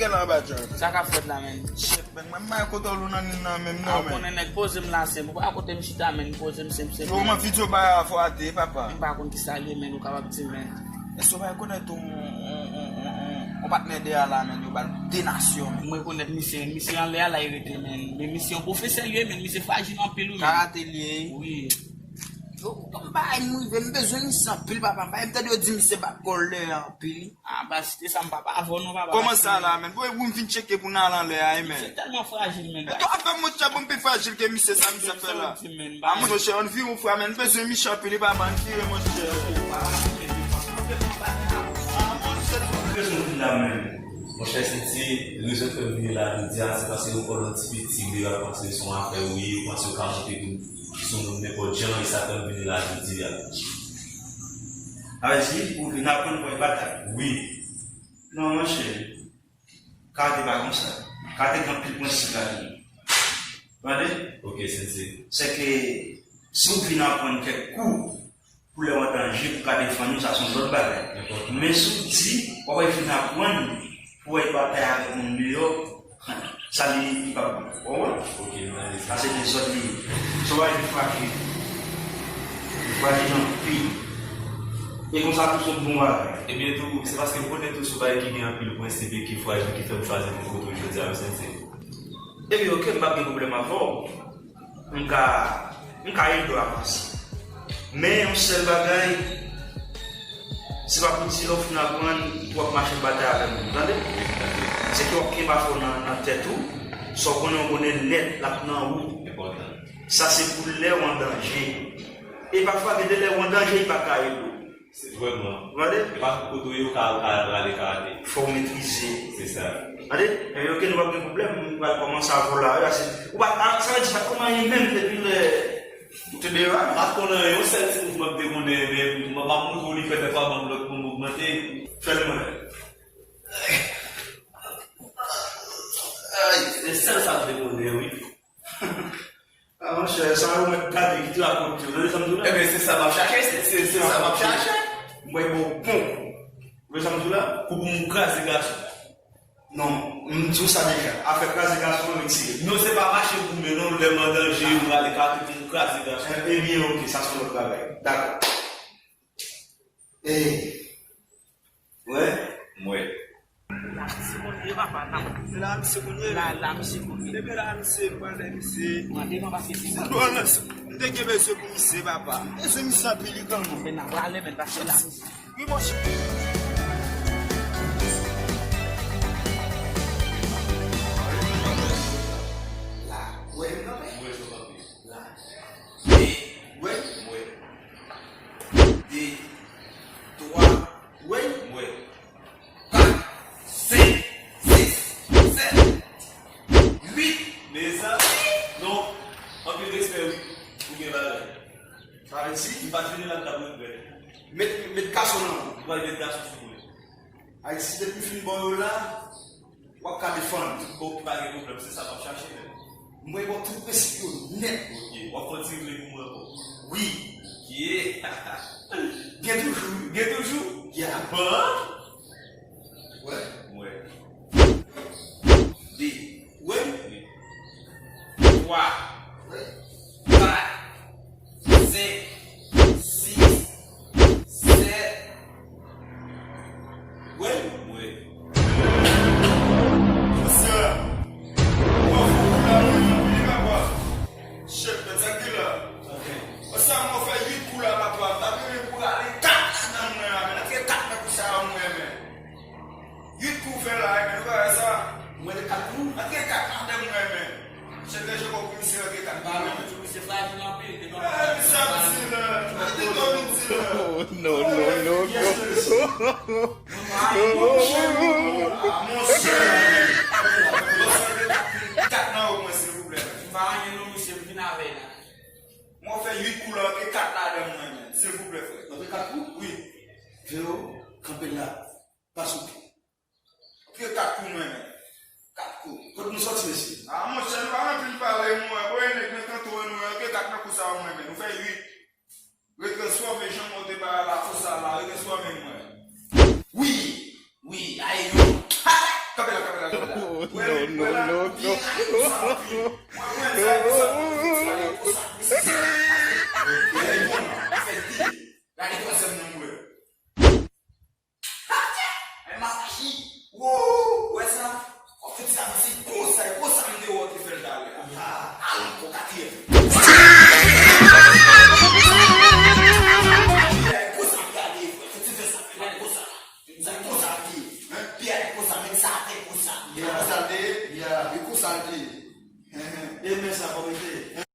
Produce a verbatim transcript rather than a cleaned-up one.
La, Badjan. Sa k ap fèt la, menn? Shit, menn, mwen, m pa kote w nan ni nan menm, non, menn. Konnen nèg poze m la, se m. Ou pa kote m chita, menn, poze m, se m, se m. Yo, mwen, video ba a fò ate, papa. M pa konn ki sa l ye, menn, ou kapab di m, menn. Èske w pa rekonèt yon, yon, yon, yon, yon, yon patnè dèyè la, menn, yo ba l de nasyon, menn? Mwen rekonèt misye, menn. Misye anlè a la, li rete, menn. Men misye yon pwofesè, li ye, menn. Misye frajil anpil, wi, menn. Karate, li ye. Wi. Yo, m bay m rive, m bezwen misye anpil, papa. M bay m tande yo di misye bat kòlè anpil. Ah, pa site sa, m pa pa avè w non, papa. Kòman sa la, menn? Bon, e pou m vin tcheke pou n al anlè a, e, menn. Misye tèlman frajil, menn. Men to ap fè m monchè, bon, m pi frajil ke misye, sa misye ap fè la. Ah, monchè, ann vire yon fwa, menn. M bezwen misye anpil, papa, ann vire, monchè. Monchè, se ti rezon k fè m vini la jodi a, se paske yo pran yon ti piti, yo ap panse se yon afè ou ye, yo panse yo ka monte pou sou moun nenpòt jan, e sa fè m vini la jodi a. Sa vle di, ou vin aprann pou yon batay? Wi. Non, monchè. Karate pa konsa. Karate gen anpil prensip ladan li. Tande? Ok, sensei. Se ke si w vin aprann kèk kou, pou lè w an danje, pou w ka defann ou, sa se yon lòt bagay. Enpòtan. Men si w di, w ap vin aprann pou w al batay avèk moun deyò, sa li, li pa bon. Ou konprann? Ok, m tande sa. Sa se dezòd li ye. Se yon bagay ki frajil. Li frajil anpil. E konsa tou se yon bon bagay. Ebyen tou, se paske m konnen tou se yon bagay ki gen anpil prensip e ki frajil ki fè m chwazi vin kote w jodi a, wi, sensei. Ebyen, ok, m p ap gen pwoblèm avè w. M ka, m ka ede w avanse. Men yon sèl bagay, se pa pou di lè w fin aprann, w ap mache batay avè moun, tande? Se ke w ap kenbe afè w nan, nan tèt ou, sa w konnen, w konnen nèt, l ap nan ou. Enpòtan. Sa se pou lè w an danje. E pafwa, gen de lè w an danje, li pa ka ede w. Se vrèman. Ou tande? E pa tout kote w ye, ou ka, ou ka prale karate. Fò w metrize. Se sa. Tande? Ebyen, ok, nou p ap gen pwoblèm, nou pral kòmanse avè w la, wi, paske ou pa, sa vle di, pa t konn anyen menm depi lè ou te deyò a. M pa t konn anyen, yon sèl ti mouvman m te konnen, men m, m ap montre w li fè, fè twa manm lòt pou m ogmante. Fè l mwen. Ay, se sèl sa m te konnen, wi. Ah, monchè, sa yo mèt gade ki te rakonte yo. Tande sa m di w la? Ebyen, se sa m ap chache, se, se, se sa m ap chache. Mwen bon bon. Ou wè sa m di w la? Kou pou m kraze gason. Non, m di w sa deja. Afè kraze gason, retire. Non, se pa mache goumen, non, lè m an danje, ou prale ka tou pou m kraze gason. Ebyen, ok, sa se yon lòt bagay. Dakò. Ey. Wè? Mwen. La misye konn ye, papa, la. Se la misye konn ye? La, la misye konn ye. Depi la misye, mwen, misye. Mwen, devan pase se sa. Bon, la, m te gen bezwen pou misye, papa. Bezwen misye anpil, li granmoun. Men n a prale, men pase la. Wi, monchè. La, wè, m kanpe? Mwen, mwen kanpe. La. Mwen. Mwen. De, twa, wi. Mwen. Kat, senk, sis, sèt, uit. Mezanmi, non. Anpil respè, wi. Ou gen bagay. Sa vle di? M pa t vini la, m t ap regrèt. Met, met gason nan ou. M pral met gason sou mwen. Ayiti, depi m fin ba w yo la, w ap ka defann. Ok, pa gen pwoblèm, se sa m ap chache menm. Mwen ba w tout prensip yo nèt. Ok, w ap fè yon ti regle pou mwen ankò? Wi. Ok. Gen toujou, wi. Gen toujou? Ya. Bon. Wè. Wè. De. Wè. Wi. Twa. Wè. Kat. Senk, sis, sèt. Wi, wi. Monchè, w ap fè kou la, mwen, mwen, mwen, papa. Chèf, mèt sa ki la. Ok. Monchè, mwen fè uit kou la, papa. M ta renmen pou ale kat nan mwen, men. Antre kat nan kou sa, mwen, men. Uit kou fè la, men nou pa wè sa. Mwen de kat kou? Antre kat ladan mwen, men. Chèf de joko komisè antre kat. Ba men tou misye frajil anpil. Eh, misye ap di la. Antre to vin di la. Oh, no, no, no, no. Monchè, monchè. Kat nan ou mwen, silvouplè. M pa anyen non, misye, m vin avè la. Mwen fè uit kou la, antre kat ladan mwen, men. Silvouplè, frè. Antre kat kou? Wi. Vero, kanpe la. Pa sou pye. Antre kat kou mwen, men. Kat kou. Kot nou sòti, mesye? Ah, monchè, nou pa anpil pale, mwen. Bon, e nèg nan kanto, nou antre kat nan kou sa, mwen, men. Nou fè uit. Retransfòme jan mwen te ba la, kou sa la, retransfòme mwen. Wi, wi, aye yo. Ha! Kanpe la, kanpe la. Oh, non, non, non, non. Gade twazyèm nan m wè. Men m ap ki. Wou, wè sa? Wap fè ti sa, se konsa, e konsa m te wè w te fè l talè a. Al ankò katriyèm. Konsa m gade, fè ti fè sa, fè konsa. Sa konsa l te ye. Pyè konsa, men sa te konsa. Konsa l te ye? E konsa l te ye. E men sa kòm li te ye.